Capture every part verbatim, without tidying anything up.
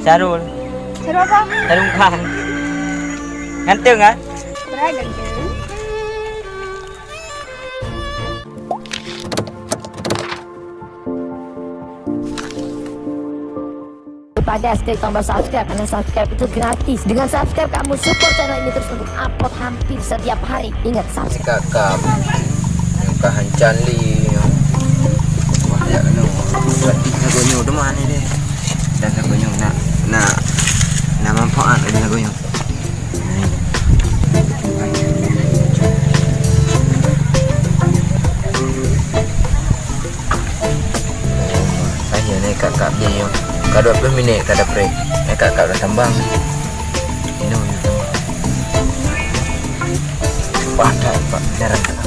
Syarul. Syarul apa? Syarul Khan. Ganteng kan? Berat ganteng. Lupa guys, klik tombol subscribe, karena subscribe itu gratis. Dengan subscribe, kamu support channel ini terus untuk upload hampir setiap hari. Ingat, subscribe. Kakak, nyang ka hancan li. Wah, ya, no. Berarti lagu nyoe teuma ni deh. Dan lagu nyoe nak, nak, nak manfaat lagi lagu nyoe. Akhirnya kakak dia. Ka dua puluh minit ka dapet. Eh, kakak dah tambang. Minum, minum. Wah, dah, Pak. Jarang tak?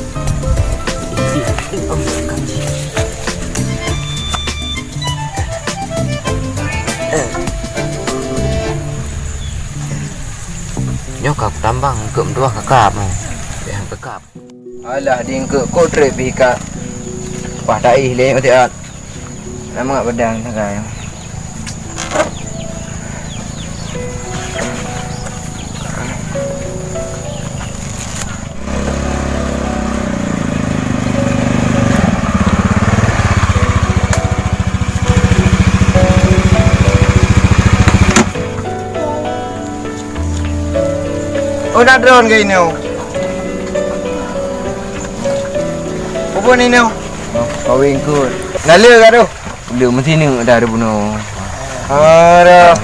Nyoe ka tambang, keu meutuah kakap. Dah kakap. Alah, di engkeuk kok trép pih ka. Pah taih lé meusiat. Nama ngak pedang sagai. Oh, na droen keu inoe. Peue bunoe inoe? Oh, kaweng kot. Na le ka tu? Le meusineuk dah bunoe. Ah, dah.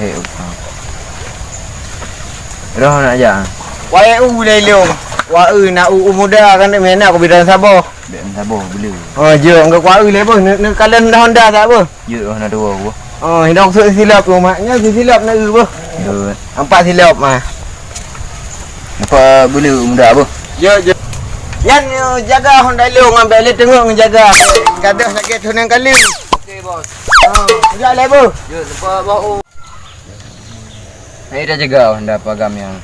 Roh nak jak. Wayang u lé lôn. Wa eu na u, u muda kan, meunan ku bidang saboh. Bèk meusaboh, beu le. Oh, jeuet, enggak kuaeu lé boh, ne-, neukalon Honda tak boh? Jeuet, oh, na dua boh. Oh, hidong suk silop tu, mak. Nya silop na eu boh. Jeuet. Empat silop, mah. Apa beu le muda boh? Jeuet, jeuet. Nyan, eh, jaga Honda lôn, ngambil lé teungoh ngejaga. Gadoh sakét tu nang kali. Okey, bos. Oh, jak lé boh. Jeuet, lupa bawa. Hai, dah jaga Honda pagam nyan.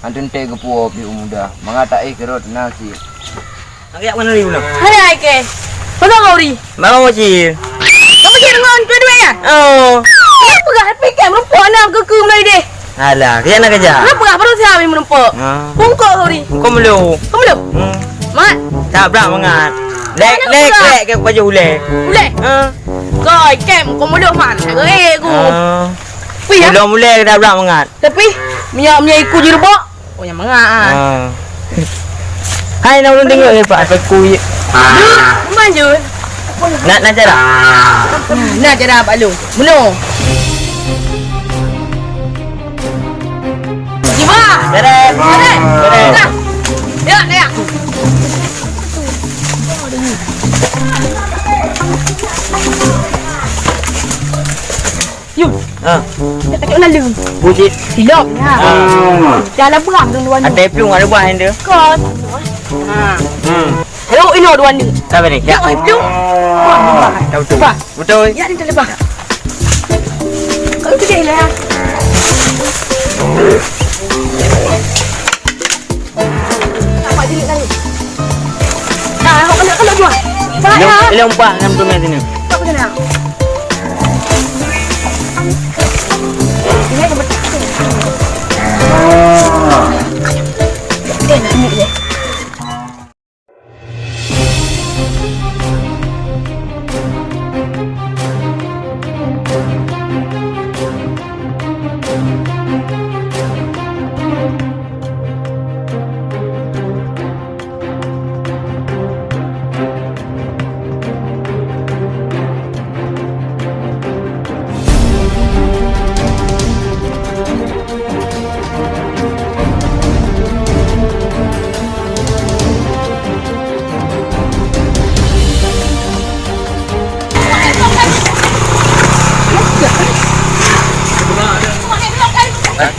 Antu teuntèe geupuwoe pih u muda. Mangat taéh keurot na cit. Agak mana ni ulang? Hai, hai, ke. Pasal kau ri? Bang Uci. Kamu cari ngon dua-dua ya? Oh. Kenapa gak pikir merumpok anak ke ke mulai deh? Alah, kerja nak kerja. Kenapa gak baru siapa yang merumpok? Ah. Bungkok kau ri. Kau melu. Kau melu? Hmm. Mat. Tak berat mangat. Lek, lek, lek ke baju ulek. Ulek? Ah. Koi, kem, kau melu mat. Kau eh, ku. Ah. Pih ya? Belum ulek dah berat mangat. Tapi, minyak, minyak iku jerubak. Oh, yang mangat. Ah. Hai, nak ulun tengok ni, Pak. Aku ye. Manjur. Nak, nak cara? Nak cara, Pak Lu. Meno. Jiwa. Beres. Beres. Beres. Dah. Ya, ya. Yun. Ha. Tak kacau lalu. Bucit. Silap. Ha. Ah. Dah lah berang dong dua ni. Ada pelung ada buah yang dia. Kos. Ha. Hmm. Hello, ino dua ni. Apa ni? Ya, pelung. Tahu tu. Bah. Betul. Ya, ni dah lepas. Kalau tu dia lah. Nampak jerit tadi. Nah, awak kalau, kalau jual. Salah ya. Ilong bah ngam tu meh sini. Tak kena. Ini yang betul. Eh, nak tunjuk dia.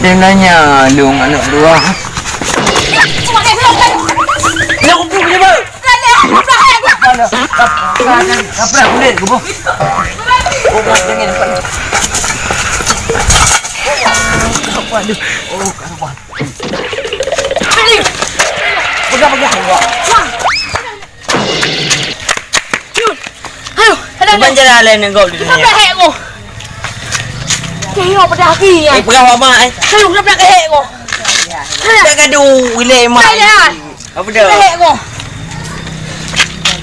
Dia nanya, Long, anak dua. Kaprak kulit, gubuk. Oh, jangan. Waduh. Oh, karuan. Pegang, pegang. Wah. Yun. Ayo, ada. Bukan jalan lain yang kau di dunia. Kita hek kau. Cek nyoe peugah lagi nyan. Eh, peugah awak mak, eh. Saya udah pernah kehek kau. Dah gaduh, gila mak. Saya dah. Apa dah? Kehek kau.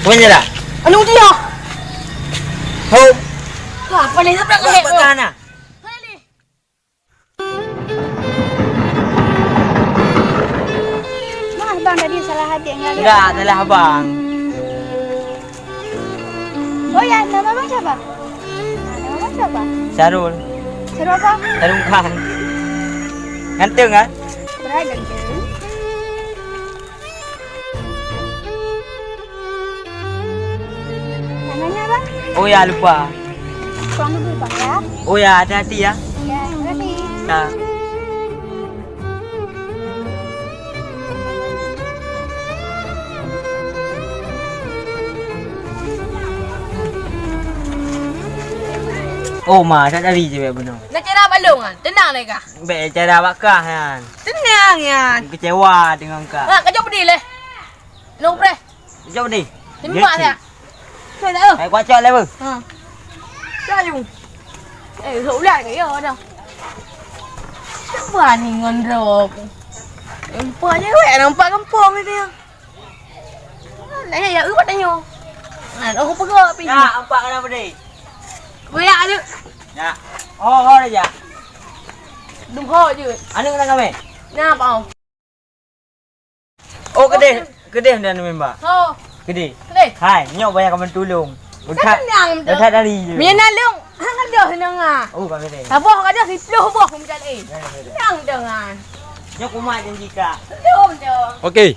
Apa je dah? Anu dia. Ho. Wah, paling tak pernah kehek kau. Peugah nah. Maaf bang, tadi salah adik nyan. Enggak, salah abang. Oh ya, nama abang siapa? Nama abang siapa? Syarul. Syarul apa? Syarul Khan. Ganteng kan? Berat ganteng. Namanya apa? Oh ya, lupa. Pulang dulu bang ya. Oh ya, hati-hati ya. Ya, terima kasih. Ya. Oh ma, that dari je beuna. Nak cara balong kan? Tenang leh kah? Bèk cara bak kah nyan. Tenang nyan. Kecewa dengan kah. Ha, kejap pedih leh. Long preh. Jauh deh. Tembak dah. Cok dah. Hai kuat cok level. Ha. Cok jom. Eh, sok ulat ke ya dah. Siapa ni ngon rok? Nampak je wek nampak kampung ni dia. Nah, ya, ubat tanya. Nah, aku pegang api. Ya, empat kena pedih. Boyak tu. Ya. Oh, oh dah ya. Dum ho je. Anu kena kami. Nah, apa? Oh, keudeh, keudeh dan memba. Ho. Keudeh. Keudeh. Hai, nyoe banyak kamu tulung. Udah. Senang tu. Udah dari je. Mina long, hang ada senang ah. Oh, kami deh. Saboh kada siploh boh minta eh. Senang dengan. Nyoe kumat janji kak. Belum tu. Okey.